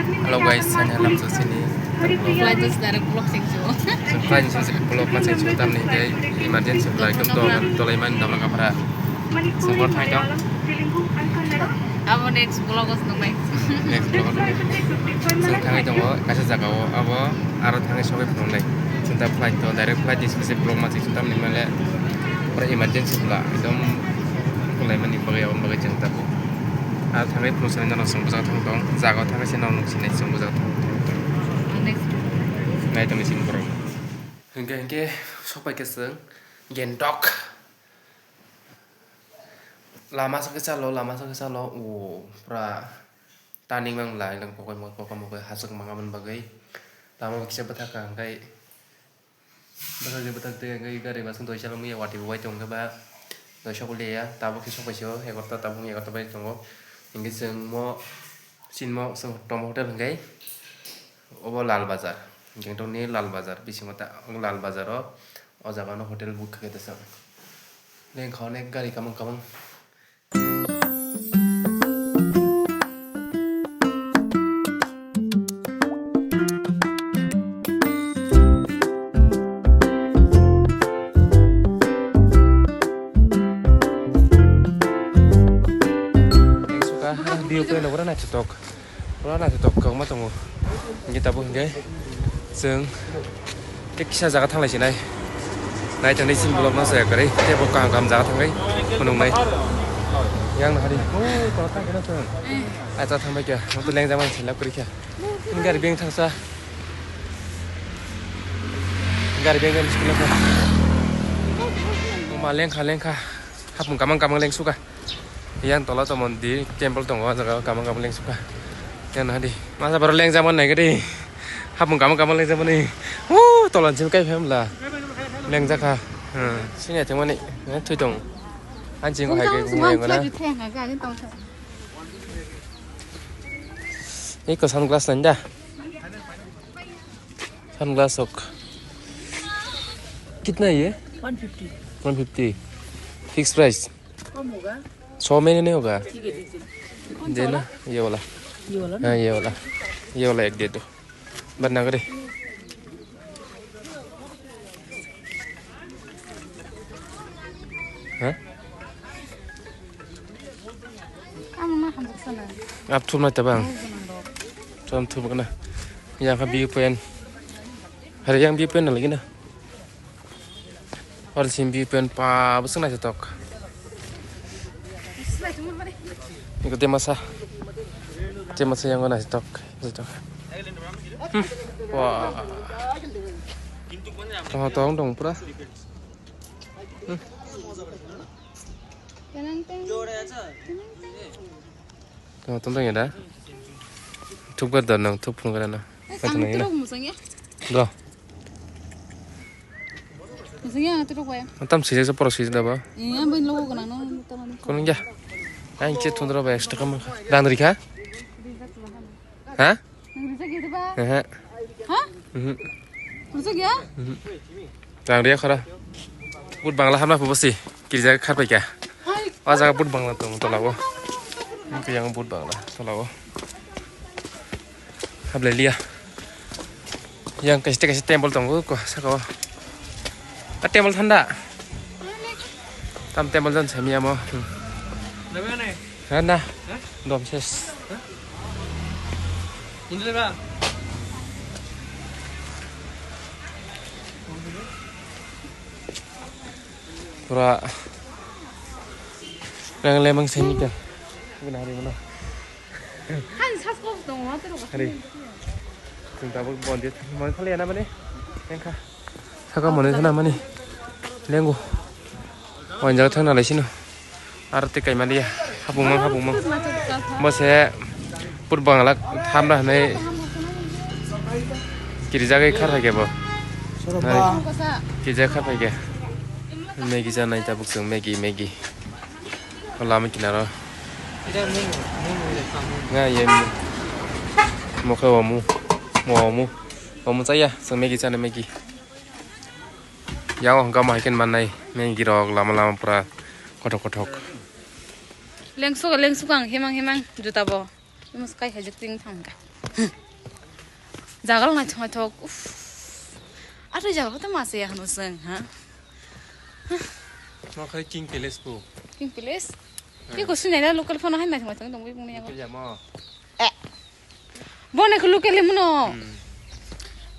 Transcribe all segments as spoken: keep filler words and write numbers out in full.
Hello guys, sani halam sa sini. Flight is direct block sing chu. So flight is block ma sing chu tamni dei emergency flight dom dom tolai man dom ka para. So bor thai dong. Abo next block os nung nai. Next block os nung nai. So thangai tongo kaisa jaga o abo aro thangai sobai phunung nai. Sinta flight to direct flight is block ma sing chu tamni male. Pura emergency bla ekdom tolai mani bagwi abo bagwi chwng tabuk. Ah, thangwi phunuksa nini norok chwng bwskango thang tong. Jaga o thangwi se norok nuk sinai chwng bwskango thang tong. Nai tongni sini borok. Hinkhe, hinkhe sokpai khe chwng Gangtok. Lama sakhe chalo, lama sakhe chalo. O, pura turning mang lai lang kokoi mokoi, kokoi mokoi hachwk mangaboni bagwi. Lama kisa bwthak ka hwnkhe. Bwsajwk bwthak tei hwnkhe gari bwswk doi chalokmaya watwi bo bai tongkhe ba doi sokol ya tabuk khe sokphaisio egarota tabuk egarota bai tongo. Hinkhe chwng mo chini mo chwng tomo hotel hinkhe obo Lal Bazar, Gangtok ni Lal Bazar bisingo ta Lal Bazar o o jaga no hotel book khe ta chwng lengkha onek gari kamang kamang. View point no pura naithotok, pura naithotok kwbangma tongo. Hinkhe tabuk hinkhe chwng kisa jaga thanglai sinai. Nai tongni sini vlog no saya kwrwi tei bo kaham kaham jaga thangwi phunuknai. Yang nahari. Oh, tolo thang khe na chwng. Acha thangbai kha. Moto lengjak mani selap kwrwi kha. Gari beng thangsa. Gari beng thangsa. Ma lengkha lengkha. Hapung kamang kamang lengsukha. Yang tola to mondir temple tongo, o jaga o kamang kamang lengsukha. Yang nahadi. Masa baro lengjak mani nai gadi. Hapung kamang kamang lengjak mani. Woo, tola jim kai phemla. Lengjakha. Hmm, sini atheng mani. Eh, thui tong. Anjing hai kai. Iko sungkhlai sungkhlai. Iko sunglass nanda. Sunglass ok. Kitna ye? One fifty. One fifty. Fixed price. कम होगा। सौ में नहीं होगा। ठीक है, ठीक है। कौन सा देना वाला? ये वाला। ये वाला ना? हाँ, ये वाला। ये वाला एक दे दो। बंद ना करे। हाँ? Ang na hamjak sana. Ap thum na tabang. Ang thum na. Yang ha view point. Hari yang view point na lagi na. Oro sini view point pa bwswk naithotok. Iko tei masa. Tei masa yang naithotok. Naithotok. Hmm. Wah. Tong tong tong pura. Hmm. Tong tong ya da. Thup gar da nang thup phun gar na. Ang turok musang ya. Bro. Musang ya turok ya. Tam sijak sa porok sijak da ba. Iya, bai logo kana no. Kono ya. Ang chet thundra ba extra kam. Dan rikha. Ha? Nang rijak ya ba? Ehe. Ha? Mhm. Rijak ya? Mhm. Rang ria khara. But bangla hamna phubo si. Kirja kharpai kya? Hai. O jaga but bangla tong tola o. Yang but bangla tola o. Hablai liya. Yang kaisa kaisa temple tongo ko saka o. A temple thanda. Tam temple jan sami amo. Hmm. Ha na. Dom ses. Pura rang lemang sini ka. Guna hari mana? Han sas kok dong, ha, terus. Hari. Chwng tabuk bondir thangmani thali ana mani. Engkha. Saka mani thana mani. Lengo. Wan jaga thangna lai sino. Aro tei kaima liya. Hapung mang, hapung mang. Bo se pur bangla thamra hwnwi. Kirjagwi kharphai khe bo. Kirjagwi kharphai khe. Maggie janai tabuk chwng Maggie, Maggie. O lama kinaro. Nga ye mu. Mo khe omu. Mo omu. Omu chaya, chwng Maggie chana Maggie. Yang hwnkha mo hai khe mannai Maggie rok lama lama pura kothok kothok. Lengsuk lengsuk ang himang himang juta bo. Imus kai hajik ting thangka. Jagal naithok naithok. Uff. Atwi jagal to masa ya hano seng ha. Mo khai King Palace po. King Palace? Ki ko sinai na local phone hai naithok naithok dong bui bung ni. Local ya mo. Eh. Bo ne ko local le muno. Hmm.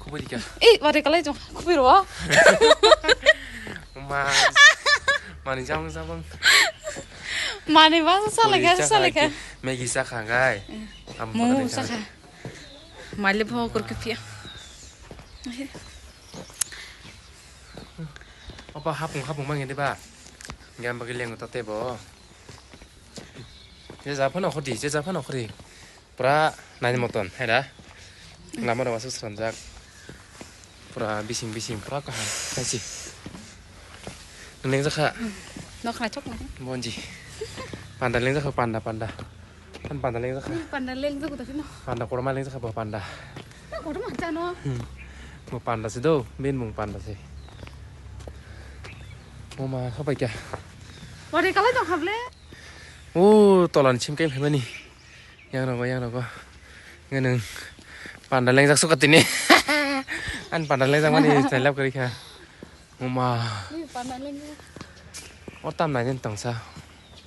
Kubai dika. Eh, wari kalai jong. Kubai ro. Ma. Mani jam jam. Mani ba sa le ka sa le ka. Maggie sa kha gai. Momo sa kha. Maile bo kor ke pia. Apa hapung hapung mang ini ba. Gam bagi leng ta tebo. Je japhano khodi, je japhano khodi. Pura nai moton, hai da. Lama rok asuk sranjak. Pura bising bising pura kaham. Hai si. Neng jakha. Nok na chok na. Bonji. Panda leng jakha panda panda. Kan panda leng jakha. Panda leng jakha ta sino. Panda korma leng jakha bo panda. Na korma chano. Hmm. Mo panda si do, bin mung panda si. Mo ma khapai kya. Wari kalai tong khable. O tolan sim kai phaimani. Yang rogo, yang rogo. Ngeneng panda lengjak suka tini. An panda lengjak mani chalap kari kha. Uma. Ni panda lengjak. O tam nai den tongsa.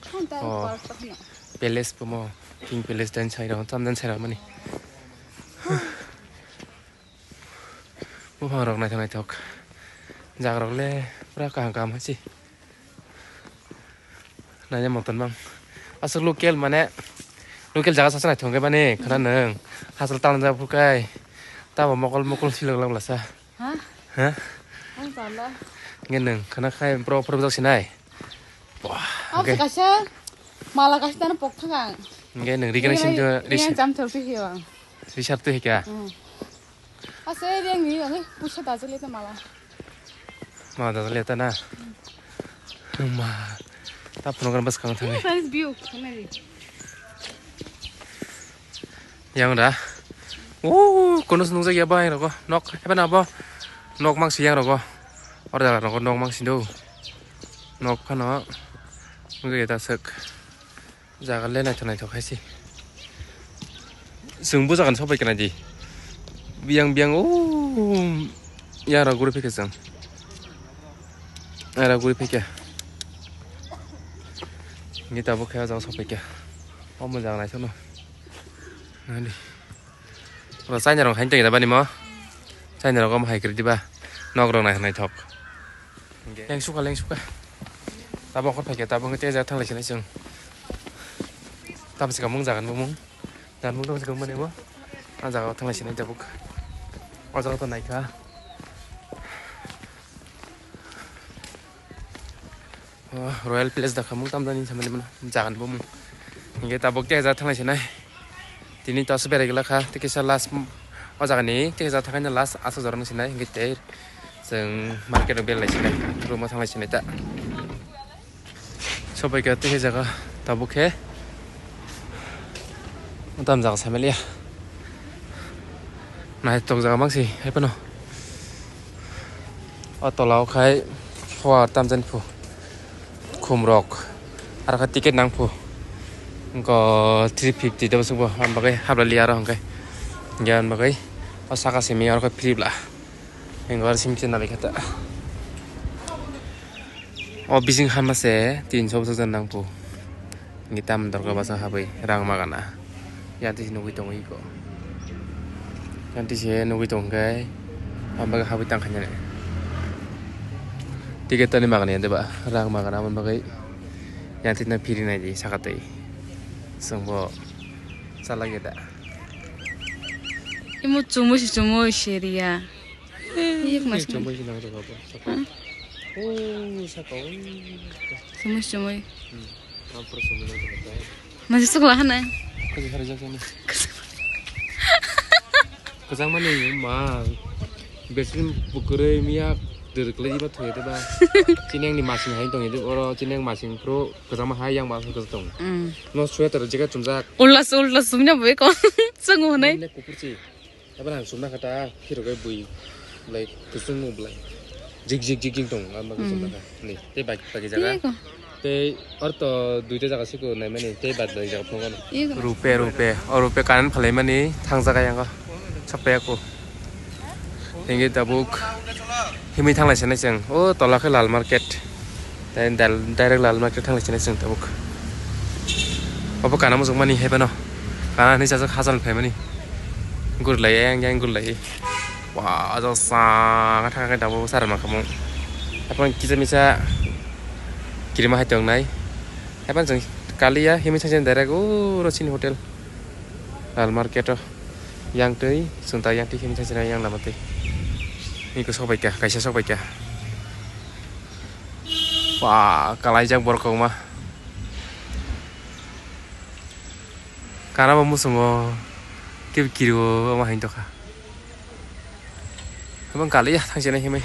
Kan ta Oh. Park ta khna. Palace pumo. King Palace den sai ro, tam den sai ro mani. Buphang rok naithok naithok. Jaga rok le pura kaham kaham hai se. Naina moton bang. Aswk local mane local jaga sasa naithok khe bani khana nwng. Hasal tangjak phukai. Tamo mokol mokol silok lak lasa. Ha? Ha? Ang tala. Nge nwng khana khai bro phuru bwjak sinai. Wah. Ang oke. Kaisa mala kaisa tano pok thang ang. Nge nwng reconnection to Yang jam thor pi hiyo ang. Research to hika. Hmm. Ase ri ang ni ang pusa da jale ta mala. Ma da jale ta na. Ma. Ta phone kan bas kang thang. Nice view. Yang da. Oh, kono nung jagya bai rogo. Nok heba na bo. Nok mang si yang rogo. Or jaga rogo nok mang si do. Nok phano. Nung jagya ta sek. Jaga le naithok naithok hai se. Chwng bo jaga ni sopai kana di. Biyang biyang o yara guri phikha chwng. Yara guri phikha. Ni tabuk khe o jaga sopai kha. O mo jaga naithok no. Nani. Oro China rok hain tongya bani mo. China rok omo hai kwrwi diba. Nok rok naithok naithok. Leng suka leng suka. Tabuk okhor phaikha tabuk tei jaga thanglai sinai chwng. Tabuk se kamung jagan bumung. Jagan bumung tabuk se kamung mani bo. A jaga thanglai sinai tabuk. O jaga to naikha. Oh, Royal Palace da khamung tam jani samani mano jagan bo mung. Hingke tabuk tei jaga thanglai sinai. Tini taso berai gila kha tei kisa last o jaga ni tei jaga thangai last asok jora no sinai hingke tei chwng market o berai lai sinai room o thanglai sinai ta. Sopai kha tei jaga tabuk khe. Tam jaga samaliya. Naithok jaga mangsi hai phano. O tola o khai four tamjani phu. Khum rok. Aro khe ticket nang phu. Go three fifty de bwswk bo. Ang bagwi habla liya aro hwnkhe. Hwnkhe ang bagwi o saka simi aro khe free bla. Hwnkhe aro simi se nalai khe ta. O bising hama se tinso bwsajak nang phu. Hwnkhe tamoni dorkar bwsajak habwi rang ma gana. Yang tisi nugwi tongo iko. Yang tisi nugwi tongkhe aboni bagwi habwi tangkha nini. Ticket tani ma gana ya deba rang ma gana aboni bagwi. Yang tisi no phiri nai di saka twi. Chwngbo chalak ya da. Imo chumui se chumui se riya. Iyuk mas Chumui se nang rwkha bo, saka. Hmm? Oh, saka, oh. Chumui chumui. Hmm. Ang pura chumui nang rwkha. Masi sukla hana. Kaji hari jak sani. Kwchang mani ma. Betri bukurui miya dwrwk lai ba thoi de ba. Chini ang ni masing hai tong ide oro chini ang masing pro kwchang ma hai yang ba kwchang tong. Hmm. No sweater jacket chumjak. Ullas ullas sumnya boi ko. Sungu hanai. Ne kupur chi. Abo ang sumna kha ta, phirok bai bui, belai kusung belai jik jik jik jik tong, ang bai sumna kha. Ni, tei bagi bagi jaga. Tei ko. Tei or to duita jaga siko naimani, tei bad bai jaga phunukgo. Rupe, rupe. O rupe kanan phalaimani thangjaga yango. Sapya ko. Hingi tabuk. Himi thanglai sanai chwng. O tola khe Lal Market. Tei dal-, direct Lal Market thanglai sanai chwng tabuk. Obo kana muchungmani hai phano. Kana hinwi chajak hajan phaimani. Gurlai yang yang gurlai. Wah, ajo sang thang khe tabuk sar ma khamung. Apang kisa misa kirima hai tongnai. Hapan chwng kaliya, himwi thangsi direct uro chini hotel. Lal Market o. Yang twi, chwng ta yang twi himwi thangsi yang lama twi. Niko sok bai kha, kaisa sok bai kha. Wah, kalaijak borok kongma. Kana bo muchungo, kebo kiriwo, omo hai tongkha. Abang kaliya, thangsi nai himwi.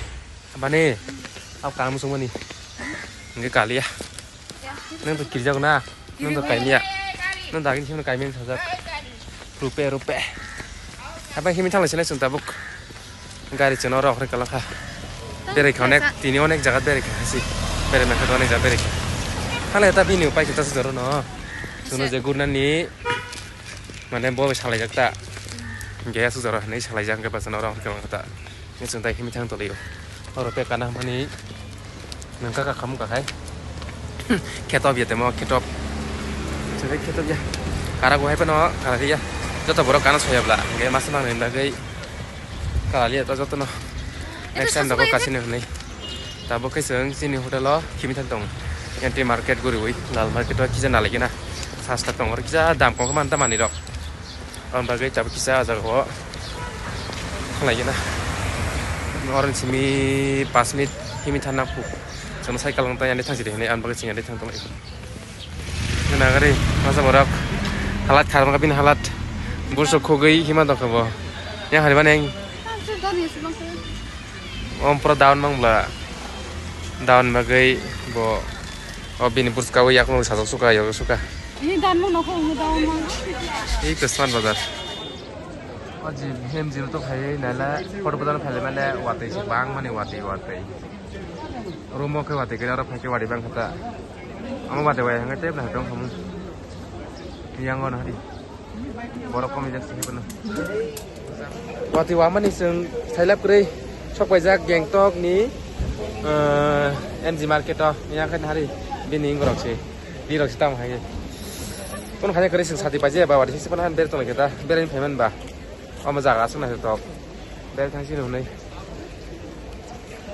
Abani, ab kana muchungmani. Hingke kaliya. Nang to kirjak na, nang to kaimia. Nang dagin himno kaimia sajak. Rupe, rupe. Apa himwi thanglai sinai chwng tabuk. Gari chwng oro okhoroi kalangkha. Berai kha onek, tini onek jaga berai kha hasi. Berai mangkha onek jaga berai kha. Thanglai ta bini upai kita sujaro no. Chwngno je gurnani, mane bo salaijak ta. Hingke sujaro hinwi salaijak hingke bachano oro okhoroi kalangkha ta. Ni chwng tai himwi thang tolio. Oro pekana mani nang kaka khamu kakhai. Khetop ya temo khetop. Chwng tai khetop ya. Kara go hai pano kara ya. Joto borok kana soya bla. Ge mas nang ni bagwi kara liya to joto no. Next time dago kasini hwnwi. Tabo khe chwng chini hotel o himwi thang tong. N T market guriwi lal market o kisa nalai gina. Sasta tong oro kisa dam kok man ta mani rok. Ang bagwi tabuk kisa ah jaga o khlai gina. Oro simi pas minute himwi thang nang phu. Chwng cycle ang tang yani thang sidi hinwi ang bagwi chwng yani thang tong lai. Nagari masa borok halat kharma bini halat. Burso khogwi hima dong kha bo. Yang hari bani ang. Om pura down mang bla. Down bagwi bo. O bini burska o yak mung sajak suka yok suka. Ini dan mo nokho mo down mang. Ini Christmas bazar. O ji hem jil to khai nala photo bazar khai mane watwi se bang mani watwi watwi. Room o khe watwi khe aro phai khe watwi bang kha ta. Amo watwi wai hang tei bla dong khamu. Yang o na hari. Borok kom jak sini pano. Watwi wamani chwng sailap kwrwi sok paijak Gangtok ni, eh, M G market o. Yang khe hari bini ingorok se. Birok se tamo hai. Kono khaina kwrwi chwng sati paijak ba watwi se pano han ber tong khe ta. Bereng phaiman ba. Omo jaga aswk naithotok. Bereng thang sini hwnwi.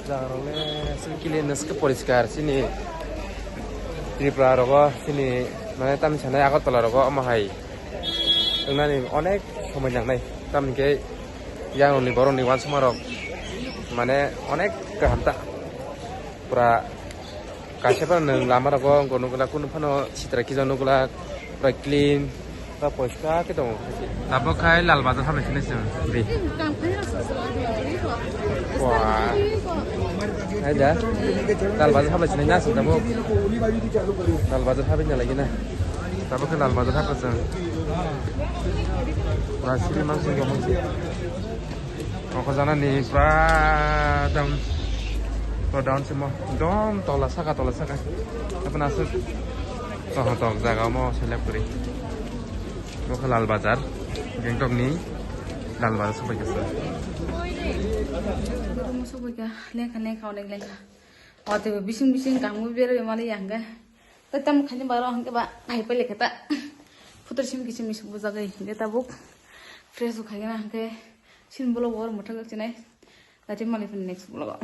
Jaga rok le aswk clean, aswk poriskar chini Tripura rogo, chini mane tamni sanai Agartala rogo omo hai wngnani onek somoi nangnai. Tamni khe yang rokni borok ni uansukma rok mane onek kaham ta. Pura kaisa phano nwng lama rogo wngkha nukla, kunu phano sitra kisa nukla, pura clean. Ba poiska khe tongo. Tabuk khai Lal Bazar habai sinai chwng. Di. Wah. Hai da. Lal Bazar habai sinai na chwng tabuk. Lal Bazar habai na lagi na. Tabuk khai Lal Bazar habai chwng. Wah, sini mang sini mang sini. Oko jana ni pura down. Pura down simo. Dom tola saka, tola saka. Apa nasib? Toh, toh, jaga mo selek kuri. Oko Lal Bazar, Gangtok ni Lal Bazar sopai kasa. Sopai ka, lengkha, lengkha, onek lengkha. Wate bising bising kamu biar mali yang ga. Tei tam khaini baro hangke ba hai pele khe ta. Phutur sim kisim misuk bujagai hingke tabuk. Fresh khai gana hangke sin bolo bor mothang sinai. Lati mali pun next vlog.